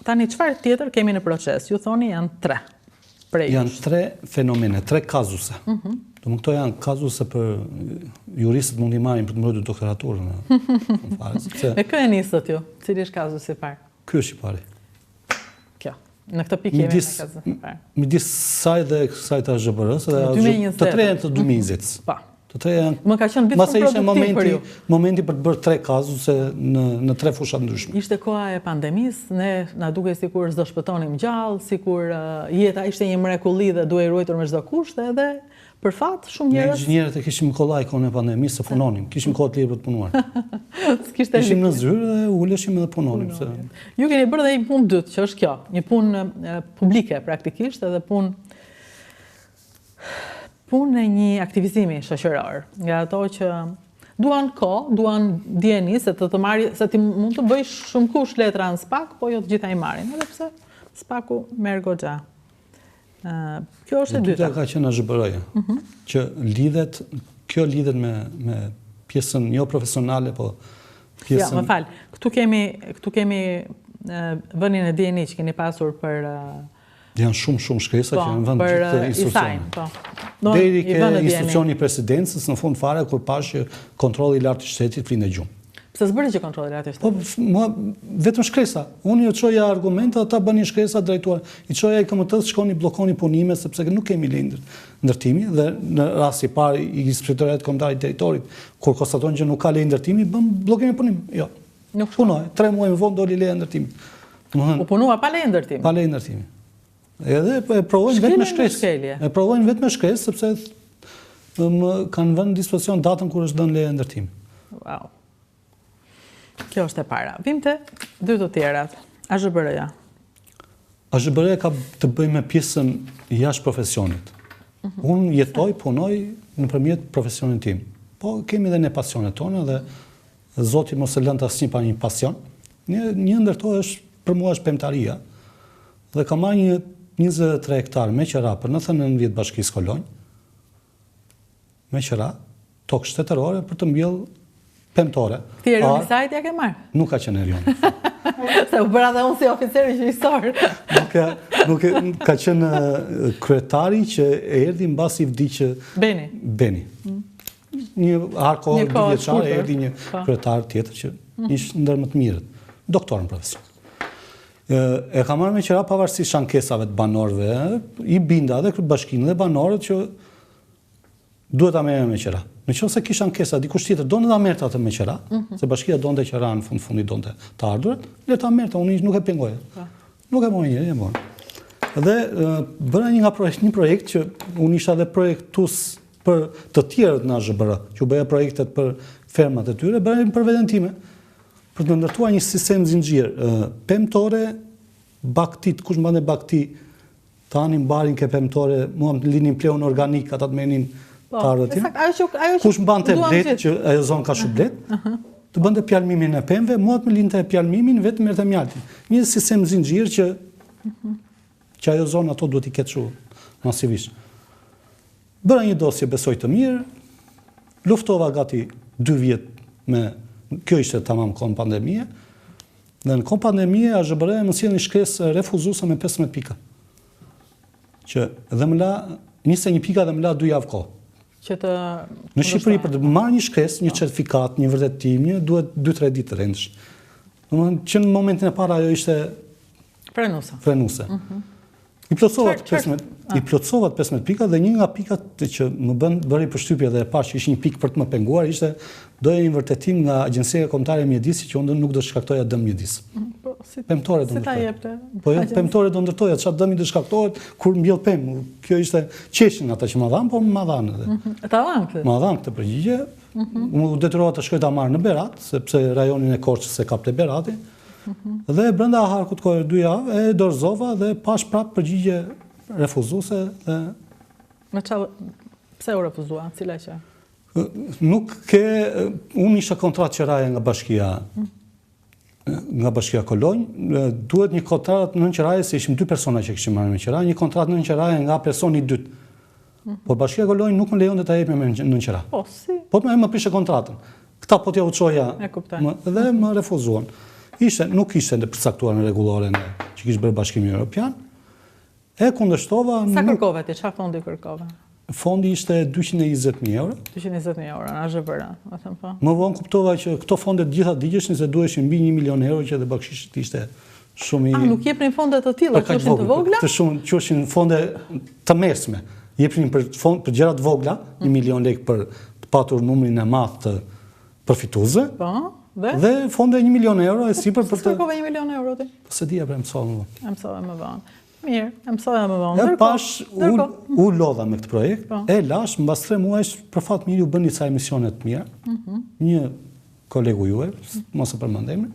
Tani çfarë tjetër kemi në proces? Ju thoni janë tre. Prej janë tre fenomene, tre kazuse. Mm -hmm. Domethënë këto janë kazuse për juristët mund t'i marrin për të mbrojtur doktoraturën. Fare, sepse... Me kë e nisët ju? Cili është kazusi i parë? Ky është i pari. Kjo. Në këtë pikë jemi me kazusin e parë. Midis saj dhe kësaj të AZHBR-së dhe të tre janë të 2020-s. Po. Të tre janë. Më ka qenë vit shumë produktiv momenti, për ju. Momenti për të bërë tre kazuse në në tre fusha të ndryshme. Ishte koha e pandemisë, ne na dukej sikur s'do shpëtonim gjallë, sikur jeta ishte një mrekulli dhe duhej ruajtur me çdo kusht edhe për fat shumë njerëz. Ne inxhinierët e kishim kollaj kohën e pandemisë se punonim, kishim kohë të lirë për të punuar. S'kishte Ishim në zyrë dhe uleshim edhe punonim se. Ju keni bërë dhe një punë dytë, që është kjo, një punë publike praktikisht edhe punë punë e një aktivizimi shoqëror, nga ato që duan kohë, duan dijeni se të të marrë, se ti mund të bëjsh shumë kush letra në SPAK, po jo të gjitha i marrin, edhe pse SPAK-u merr goxha. Kjo është e dyta. E dyta ka qenë AZHBR-ja, mhm. që lidhet, kjo lidhet me, me pjesën jo profesionale, po pjesën... Jo, më fal, këtu kemi, këtu kemi vënien në dijeni që keni pasur për Janë shumë shumë shkresa që po, janë vënë gjithë të eh, institucionet. Po. Deri ke institucioni i presidencës në fund fare kur pashë që kontrolli i lartë i shtetit flinte gjumë. Pse s'bëri që kontrolli i lartë i shtetit? Po, më, vetëm shkresa. Unë ju çoja argumente, ata bënin shkresa drejtuar. I çoja IKMT, shkoni bllokoni punime sepse nuk kemi leje ndërtimi dhe në rasti i parë i Inspektoratit Kombëtar i Territorit, kur konstaton që nuk ka leje ndërtimi, bën bllokim e punim. Jo. Nuk punoi. Tre muaj më vonë doli leja ndërtimit. Domethënë, u punua pa leje ndërtimi. Pa leje ndërtimi. Edhe e provojnë vetë me shkresë. E provojnë vetë me shkresë sepse më kanë vënë në dispozicion datën kur është dhënë leja ndërtimit. Wow. Kjo është e para. Vijmë te dy të tjerat. AZHBR-ja. AZHBR-ja ka të bëjë me pjesën jashtë profesionit. Mm -hmm. Unë jetoj, punoj nëpërmjet profesionit tim. Po kemi edhe ne pasionet tona dhe Zoti mos e lëntë asnjë pa një pasion. Një, një ndër to është, për mua është pemëtaria. Dhe kam marrë një 23 hektar me qera për 99 vjet bashkisë Kolonjë, me qera, tokë shtetërore për të mbjellë pemtore. Ti Erion Isait ia ke marrë? Nuk ka qenë Erion. Se u bëra dhe unë si oficeri gjyqësor. nuk, e, nuk e, ka qenë kryetari që erdhi mbasi vdiq Beni. Beni. Mm. Një hark kohë dy vjeçare erdhi një po. kryetar tjetër që mhm. ishte ndër më të mirët, doktor në profesion. E ka marrë me qera pavarësisht ankesave të banorëve, i binda edhe bashkinë dhe banorët që duhet ta merrja me qera. Në qoftë se kish ankesa, dikush tjetër donte ta merrte atë me qera, mm -hmm. se bashkia donte qera në fund fundit donte të ardhurat, le ta merrte, unë nuk e pengoja. Po. Nuk e mori njeri, e mori. Dhe bëra një nga projekt, një projekt që unë isha dhe projektues për të tjerët në AZHBR, që u bëja projektet për fermat e tyre, bëra për veten time, për të ndërtuar një sistem zinxhir, pemtore, baktit, kush mbante bakti, të hanin barin ke pemtore, mua më linin plehun organik, ata të merrnin po, të ardhurat tjera. Ajo që, ajo që kush mbante bletë, që ajo zonë ka shumë bletë, të bënte pjalmimin e pemëve, mua të më linte pjalmimin, vetë merrte mjaltin. Një sistem zinxhir që mhm. që ajo zonë ato duhet t'i ketë shumë masivisht. Bëra një dosje besoj të mirë, luftova gati 2 vjet me, kjo ishte tamam kohën pandemie, dhe në kohën pandemie AZHBR-ja më sjell një shkresë refuzuese me 15 pika. Që dhe më la 21 pika dhe më la 2 javë kohë. Që të Në Shqipëri për të marrë një shkresë, një po. certifikatë, një vërtetim, një duhet 2-3 ditë të rendësh. Domethënë që në momentin e parë ajo ishte frenuese. Frenuese. Mm -hmm. I plotësova 15, i ah. plotësova 15 pika dhe një nga pikat që më bën bëri përshtypje dhe e pashë që ishte një pikë për të më penguar ishte doja një vërtetim nga Agjencia Kombëtare e Mjedisit që unë nuk do të shkaktoja dëm mjedisit. Mm, po, si pemtore do si ta jepte? Po jo, pemtore do ndërtoja, çfarë dëmi do shkaktohet kur mbjell pemë. Kjo ishte qeshin ata që ma dhanë, po ma dhanë edhe. Mm -hmm. Ta dhanë këtë? Ma dhanë këtë përgjigje. Mm -hmm. Unë u detyrova të shkoj ta marr në Berat, sepse rajonin e Korçës e kapte Berati. Dhe brenda harkut kohor dy javë e dorëzova dhe pashë prapë përgjigje refuzuese dhe Me ça pse u refuzua, cila qe? Nuk ke unë isha kontratë qeraje nga bashkia nga bashkia Kolonjë, duhet një kontratë nën qeraje se ishim dy persona që kishim marrë me qera, një kontratë nën qeraje nga personi i dytë. Mhm. Po bashkia Kolonjë nuk më lejonte ta jepja me nën qera. Po si? Po më më prishte kontratën. Këta po t'jua çoja. E kuptoj. Më, dhe më refuzuan. Ishte, nuk ishte në përcaktuar në rregulloren që që kish bërë Bashkimi Evropian. E kundërshtova... Sa kërkove ti, ça fondi kërkove? Fondi ishte 220.000 euro. 220.000 euro, në AZHBR, më thëmë po. Më vonë kuptova që këto fonde të gjitha digjeshin se duheshin mbi 1 milion euro që edhe bakshishi të ishte shumë i... A, nuk jepnin fonde të tilla, që ishin të vogla? Të shumë, që ishin fonde të mesme. Jepnin për, fond, për gjëra të vogla, 1 milion lek për të patur numrin e madh të përfituesve. Po, dhe? Dhe fonde 1 milion euro e sipër për të... Kërkove 1 milion euro ti? Po s'e dija, pra e mësova më vonë. E mësova më vonë. Mirë, e mësova më vonë. E pash, u, u lodha me këtë projekt, po. e lash, mbas tre muajsh, për fat mirë u bënë disa emisione të mira, mm një kolegu juaj, mos e përmend emrin,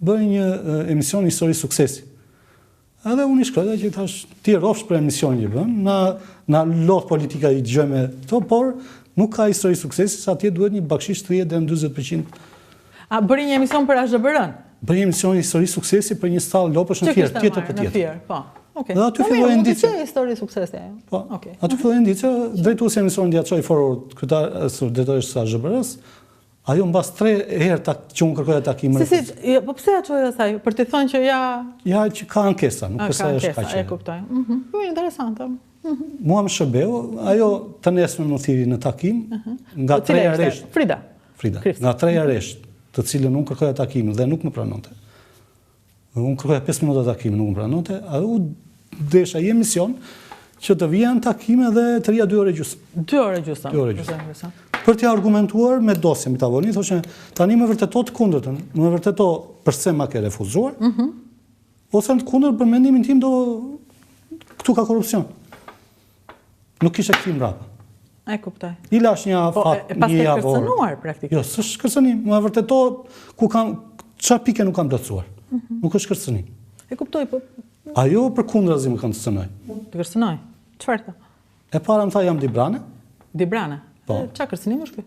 bëri një emision histori suksesi. Edhe unë i shkrova që i thash, ti rrofsh për emisionin që bën, na na lodh politika i dëgjojmë këto, por nuk ka histori suksesi, se atje duhet një bakshish 30 deri në 40%. A bëri një emision për AZHBR-n? Bëri një emision histori suksesi për një stallë lopësh në Fier, tjetër për tjetër. Në Fier, po. Okay. Dhe aty po, filloi indicia. Mund të histori suksesi ajo. Po. Okay. Aty filloi indicia, drejtuesi i emisionit ia çoi forward kryetar drejtoreshës së AZHBR-s. Ajo mbas tre herë tak, që unë kërkoja takim. Si, si, jo, po pse ia çoi asaj? Për t'i thënë që ja Ja që ka ankesa, nuk është se është kaq. E kuptoj. Mhm. Po interesante. Mhm. Mua më shërbeu, ajo të nesërmen më thirri në takim, mhm. nga po, tre rresht. Frida. Frida. Nga tre rresht, të cilën unë kërkoja takim dhe nuk më pranonte. Unë kërkoja 5 minuta takim, nuk më pranonte, ajo u desh ai emision që të vija në takim edhe të rrija 2 orë e gjysmë. 2 orë e gjysmë. 2 orë e gjysmë. Për t'i argumentuar me dosje mbi tavolinë, thoshe, tani më vërteto të kundërtën, më vërteto përse ma ke refuzuar, mm -hmm. ose në të kundërt për mendimin tim do këtu ka korrupsion. Nuk kishte kthim mbrapa. E kuptoj. I lash një po, afat, një javor. Po, e kërcënuar praktikisht. Jo, s'është kërcënim, më vërteto ku kam çfarë pike nuk kam plotësuar. Mm -hmm. Nuk është kërcënim. E kuptoj, po. Ajo përkundrazi më kërcënoi. Të kërcënoi. Çfarë tha? E para më tha jam Dibrane. Dibrane. Po. Çfarë kërcënim është ky?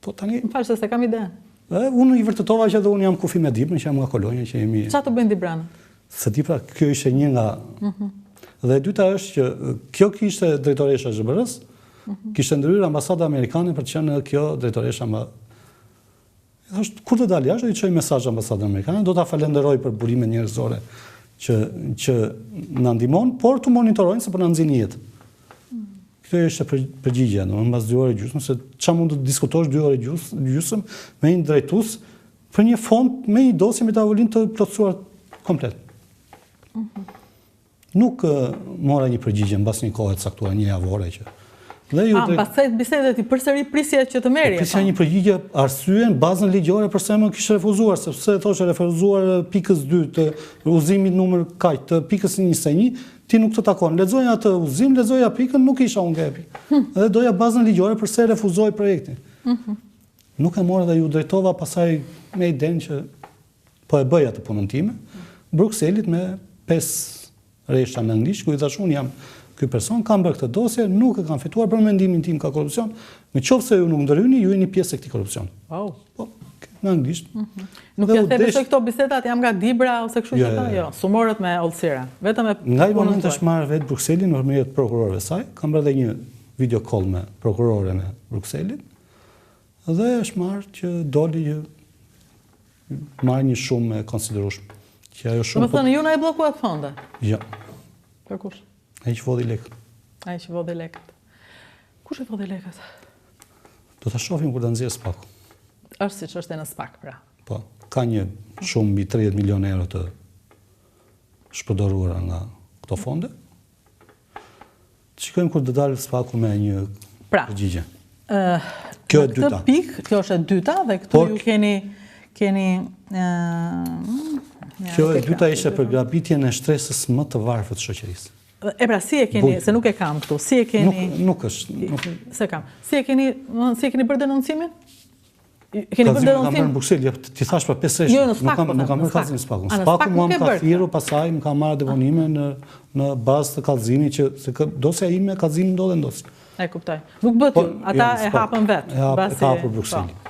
Po tani. Më fal se s'e kam idenë. Dhe unë i vërtetova që edhe unë jam kufi me Dibrën, që jam nga Kolonja, që jemi... Ça të bëjnë Dibranët? S'e di pra, kjo ishte një nga... Mm Dhe e dyta është që kjo kishte drejtoresha e AZHBR-së, mm -hmm. kishte ndërhyrë ambasada amerikane për të qenë kjo drejtoresha më... I thash, kur të dalë jashtë, do i çoj mesazh ambasadën amerikane, do ta falenderoj për burime njerëzore që, që na ndihmon, por të monitorojnë se po na nxijnë jetë. Kjo ishte përgjigja, domethënë mbas 2 orë e gjysmë, se ça mund të diskutosh 2 orë e gjysmë me një drejtues për një fond me një dosje me tavolinë të plotësuar komplet. Mhm. Nuk mora një përgjigje mbas një kohe të caktuar, një javore që. Dhe ju drejt... Mbas kësaj bisede ti përsëri prisje që të merrje. Po prisja një përgjigje arsyen, bazën ligjore përse më kishte refuzuar, sepse thoshte refuzuar pikës 2 të udhëzimit numër kaq të pikës 21, Ti nuk të takon. Lexoja atë udhëzim, lexoja pikën, nuk isha unë nga pikë. Hm. Dhe doja bazën ligjore përse refuzoi projektin. Mm Nuk e mora dhe iu drejtova pasaj me idenë që po e bëj atë punën time, Brukselit me 5 rreshta në anglisht, ku i thash unë jam ky person, kam bërë këtë dosje, nuk e kam fituar për mendimin tim ka korrupsion. Në qoftë se ju nuk ndërhyni, ju jeni pjesë e këtij korrupsioni. Wow. Po, në anglisht. Mm -hmm. Nuk ja the besoj këto bisedat jam nga Dibra ose kështu që tha, jo, s'u morët me hollësira, vetëm me Nga ai moment është marrë vetë Brukseli nëpërmjet prokurorëve saj, kam bërë edhe një video call me prokuroren e Brukselit dhe është marrë që doli që marrë një shumë e konsiderueshme. Që ajo shumë. Domethënë ju na i bllokuat fondet? Jo. Për kush? Ai që vodhi lekët. Ai që vodhi lekët. Kush e vodhi lekët? Do ta shohim kur ta nxjerrë SPAK-u. Është si çështje në SPAK, pra. Po, ka një shumë mbi 30 milion euro të shpërdoruara nga këto fonde. Të shikojmë kur do dalë SPAK-u me një pra, përgjigje. Ë, kjo e dyta. Këtë pikë, kjo është e dyta dhe këtu Por, ju keni keni ë Kjo e dyta ishte për grabitjen e shtresës më të varfër të shoqërisë. E pra, si e keni, se nuk e kam këtu, si e keni... Nuk, nuk është. Nuk... S'e kam. Si e keni, si e keni bërë denoncimin? Keni bërë denoncim? Kam bërë në Bruksel, jo, t'i thash për pesë Jo, në SPAK, po nuk kam bërë kallëzim SPAK-u. SPAK-u mua më ka thirrur, pastaj më ka marrë deponime në në bazë të kallëzimit që se dosja ime kallëzimi ndodhet në dosje. E kuptoj. Nuk bëtë, po, ata jo, e hapën vetë. E hapën, e ka hapur Brukseli. Po.